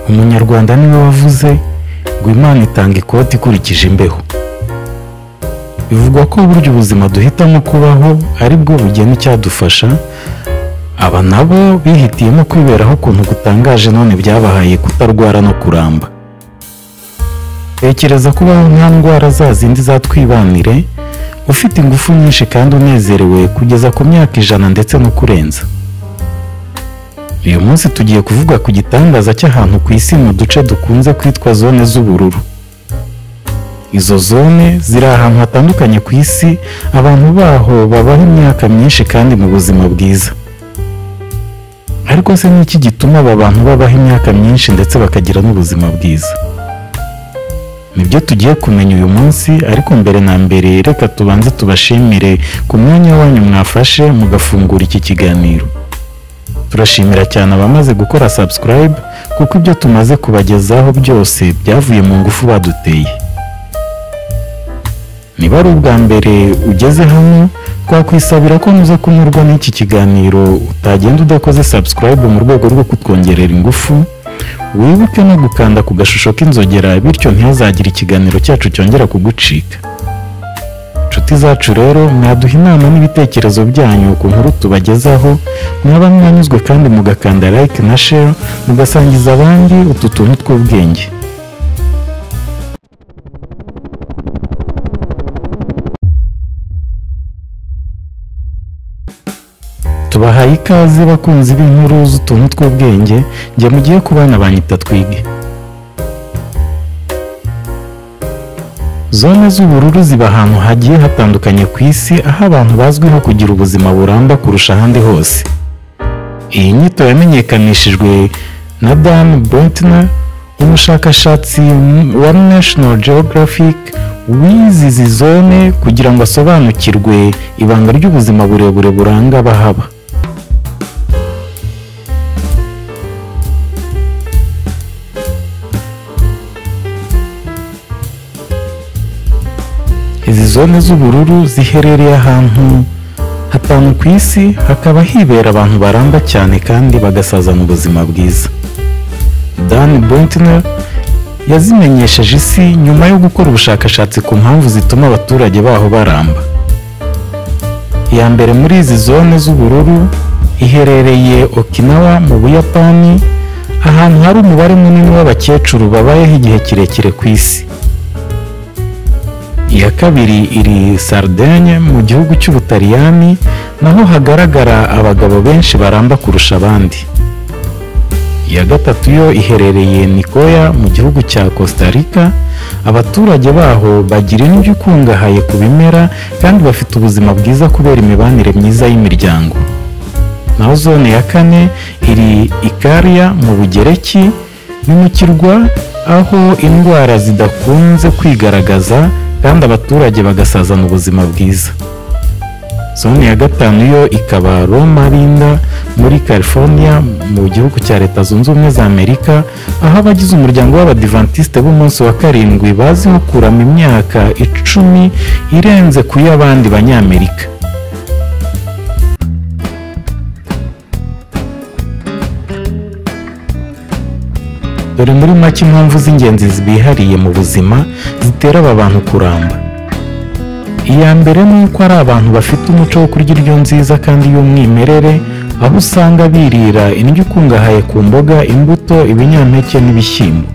Umunyarwanda niwe wavuze ngo Imana itanga ikoti ikurikije imbeho. Bivugwa ko burya ubuzima duhitamo kubaho ari bwo bugena icyadufasha. Aba nabo bihitiyemo kwiberaho ukuntu gutangaje, none byabahaye kutarwara no kuramba. Tekereza kubaho nta ndwara za zindi zatwibanire, ufite ingufu nyinshi kandi unezerewe kugeza ku myaka 100 ndetse no kurenza. Uyu munsi tugiye kuvuga ku gitangaza cy'ahantu ku isi mu duce dukunze kwitwa zone z'ubururu. Izo zone ziri ahantu hatandukanye ku isi, abantu baho babaho imyaka myinshi kandi mu buzima bwiza. Ariko se ni iki gituma aba bantu babaho imyaka myinshi ndetse bakagira n'ubuzima bwiza? Nibyo tugiye kumenya uyu munsi, ariko mbere na mbere reka tubanze tubashimire ku mwanya wanyu mwafashe mugafungura iki kiganiro. Turashimira cyane abamaze gukora subscribe, kuko ibyo tumaze kubagezaho byose byavuye mu ngufu baduteye. Niba ari ubwa mbere ugeze hano, twakwisabira ko muza kunyurwa n'iki kiganiro utagenda udakoze subscribe mu rwego rwo kutwongerera ingufu. Wibuke no gukanda ku gashusho k'inzogera, bityo ntihazagire ikiganiro cyacu cyongera kugucika. Inshuti zacu rero, mwaduha inama n'ibitekerezo byanyu ku nkuru tubagezaho, mwaba mwanyuzwe kandi mugakanda like na share, mugasangiza abandi utu tuntu tw'ubwenge. Tubahaye ikaze bakunzi b'inkuru z'utuntu tw'ubwenge, njye mugiye kubana banyita Twige. Zone z'ubururu ziba ahantu hagiye hatandukanye ku isi, aho abantu bazwiho kugira ubuzima buramba kurusha ahandi hose. Iyi nyito yamenyekanishijwe na Dan Buettner, umushakashatsi wa National Geographic wize izi zone kugira ngo asobanukirwe ibanga ry'ubuzima burebure buranga abahaba. Izi zone z'ubururu ziherereye ahantu hatanu ku isi, hakaba hibera abantu baramba cyane kandi bagasazana ubuzima bwiza. Dan Buettner yazimenyesheje isi nyuma yo gukora ubushakashatsi ku mpamvu zituma abaturage baho baramba. Iya mbere muri izi zone z'ubururu iherereye Okinawa mu Buyapani, ahantu hari umubare munini w'abakecuru babayeho igihe kirekire ku isi. Iya kabiri iri Sardaigne mu gihugu cy'Ubutaliyani, naho hagaragara abagabo benshi baramba kurusha abandi. Iya gatatu yo iherereye Nicoya mu gihugu cya Costa Rica, abaturage baho bagira indyo ikungahaye ku bimera kandi bafite ubuzima bwiza kubera imibanire myiza y'imiryango. Naho zone ya kane iri Ikaria mu Bugereki, ni mu kirwa aho indwara zidakunze kwigaragaza kandi abaturage bagasazana ubuzima bwiza. Zone ya gatanu yo ikaba Loma Linda muri California mu gihugu cya Leta Zunze Ubumwe za Amerika, aho abagize umuryango w'Abadivantiste b'umunsi wa 7 baziho kurama imyaka 10 irenze ku y'abandi Banyamerika. Dore muri make impamvu z'ingenzi zibihariye mu buzima zitera aba bantu kuramba. Iya mbere ni uko ari abantu bafite umuco wo kurya indyo nziza kandi y'umwimerere, aho usanga birira indyo ikungahaye ku mboga, imbuto, ibinyampeke n'ibishyimbo.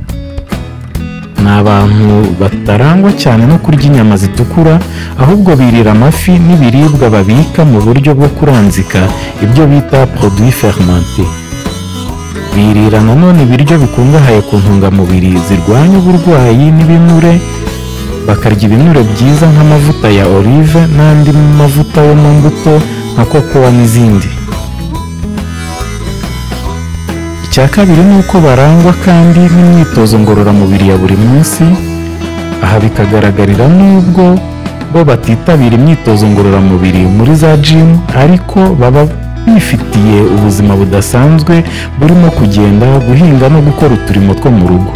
Ni abantu batarangwa cyane no kurya inyama zitukura, ahubwo birira amafi n'ibiribwa babika mu buryo bwo kuranzika, ibyo bita produits fermentés. Birira nanone ibiryo bikungahaye ku ntungamubiri zirwanya uburwayi n'ibinure, bakarya ibinure byiza nk'amavuta ya olive n'andi mavuta yo mu mbuto nka kokowa n'izindi. Icya kabiri ni uko barangwa kandi n'imyitozo ngororamubiri ya buri munsi, aha bikagaragarira n'ubwo bo batitabira imyitozo ngororamubiri muri za gym, ariko baba bifitiye ubuzima budasanzwe burimo kugenda, guhinga no gukora uturimo two mu rugo.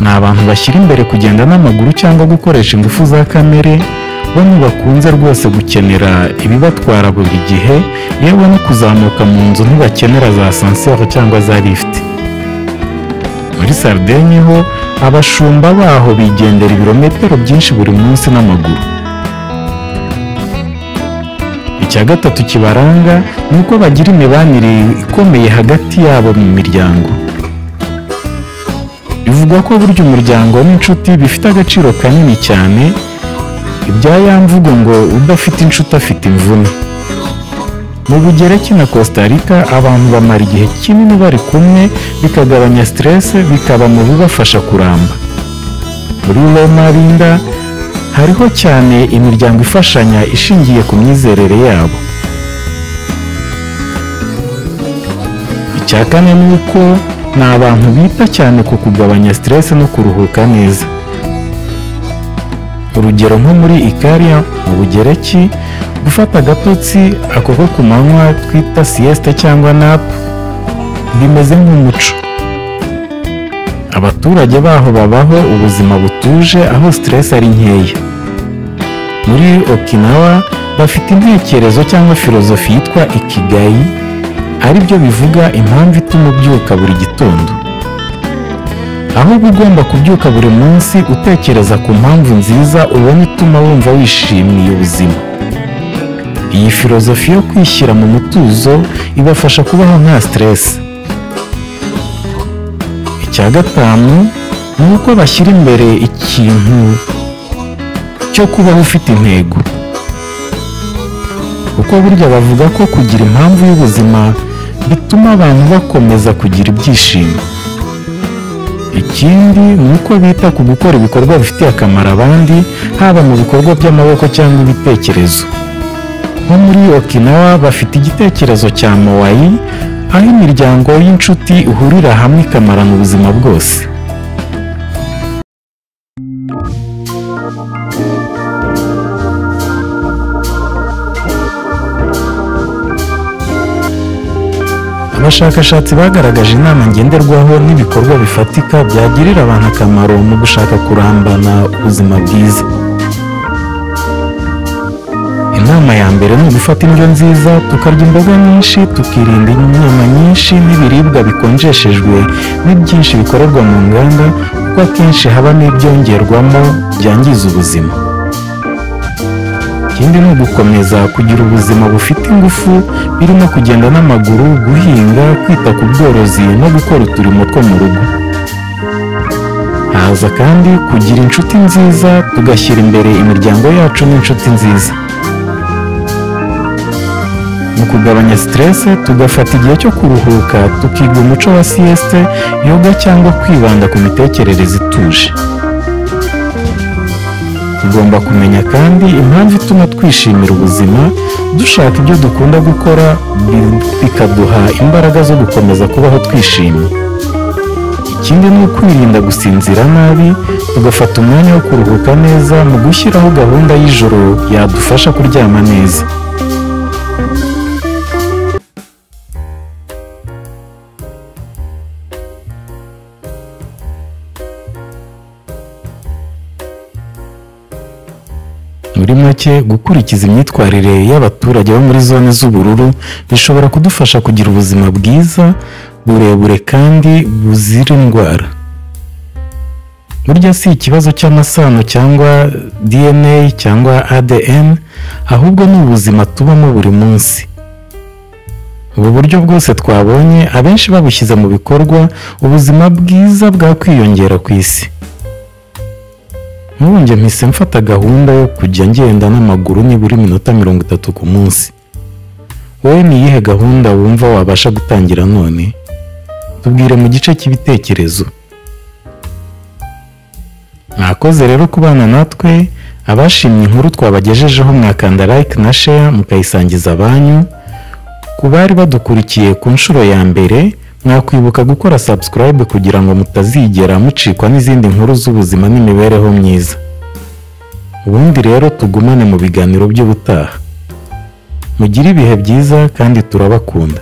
Ni abantu bashyira imbere kugenda n'amaguru cyangwa gukoresha ingufu za kamere, bo ntibakunze rwose gukenera ibibatwara buri gihe, yewe no kuzamuka mu nzu ntibakenera za ascenseur cyangwa za lift. Muri Sardaigne ho, abashumba baho bigendera ibirometero byinshi buri munsi n'amaguru. Icya gatatu kibaranga ni uko bagira imibanire ikomeye hagati yabo mu miryango. Bivugwa ko burya umuryango n'inshuti bifite agaciro kanini cyane, ibya ya mvugo ngo udafite inshuti afite imvune. Mu Bugereki na Costa Rica, abantu bamara igihe kinini bari kumwe, bikagabanya stress, bikaba mu bibafasha kuramba. Muri Loma Linda hariho cyane imiryango ifashanya ishingiye ku myizerere yabo. Icya kane ni uko ni abantu bita cyane ku kugabanya stress no kuruhuka neza. Urugero nko muri Ikaria mu Bugereki, gufata agatotsi ako ko ku manywa twita sieste cyangwa nap bimeze nk'umuco. Abaturage baho babaho ubuzima butuje, aho stress ari nkeya. Muri Okinawa bafite intekerezo cyangwa filozofi yitwa ikigai, aribyo bivuga impamvu ituma ubyuka buri gitondo. Aho uba ugomba kubyuka buri munsi utekereza ku mpamvu nziza ubona ituma wumva wishimiye ubuzima. Iyi filozofi yo kwishyira mu mutuzo ibafasha kubaho nta stress. Icya gatanu ni uko bashyira imbere ikintu cyo kubaho ufite intego. Kuko burya bavuga ko kugira impamvu y'ubuzima bituma abantu bakomeza kugira ibyishimo. Ikindi ni uko bita ku gukora ibikorwa bifitiye akamaro abandi, haba mu bikorwa by'amaboko cyangwa ibitekerezo. Nko muri Okinawa bafite igitekerezo cya Moai, aho imiryango y'inshuti ihurira hamwe ikamarana ubuzima bwose. Abashakashatsi bagaragaje inama ngenderwaho n'ibikorwa bifatika byagirira abantu akamaro mu gushaka kurambana ubuzima bwiza. Inama ya mbere ni ugufata indyo nziza, tukarya imboga nyinshi, tukirinda inyama nyinshi n'ibiribwa bikonjeshejwe n'ibyinshi bikorerwa mu nganda, kuko akenshi habamo ibyongerwamo byangiza ubuzima. Ikindi ni ugukomeza kugira ubuzima bufite ingufu, birimo kugenda n'amaguru, guhinga, kwita ku bworozi no gukora uturimo two mu rugo. Haza kandi kugira inshuti nziza, tugashyira imbere imiryango yacu n'inshuti nziza. Mu kugabanya stress, tugafata igihe cyo kuruhuka, tukiga umuco wa sieste, yoga cyangwa kwibanda ku mitekerereze ituje. Tugomba kumenya kandi impamvu ituma twishimira ubuzima, dushaka ibyo dukunda gukora bikaduha imbaraga zo gukomeza kubaho twishimye. Ikindi ni ukwirinda gusinzira nabi, tugafata umwanya wo kuruhuka neza mu gushyiraho gahunda y'ijoro yadufasha kuryama neza. Muri make, gukurikiza imyitwarire y'abaturage bo muri zone z'ubururu bishobora kudufasha kugira ubuzima bwiza, burebure kandi buzira indwara. Burya si ikibazo cy'amasano cyangwa DNA cyangwa ADN, ahubwo ni ubuzima tubamo buri munsi. Ubu buryo bwose twabonye abenshi babushyize mu bikorwa, ubuzima bwiza bwakwiyongera ku isi. Nk'ubu njye mpise mfata gahunda yo kujya ngenda n'amaguru nibura iminota 30 ku munsi. Wowe ni iyihe gahunda wumva wabasha gutangira none? Tubwire mu gice cy'ibitekerezo. Mwakoze rero kubana natwe, abashimye inkuru twabagejejeho mwakanda like na share mukayisangiza abanyu. Ku bari badukurikiye ku nshuro ya mbere, mwakwibuka gukora subscribe kugira ngo mutazigera mucikwa n'izindi nkuru z'ubuzima n'imibereho myiza. Ubundi rero tugumane mu biganiro by'ubutaha. Mugire ibihe byiza kandi turabakunda.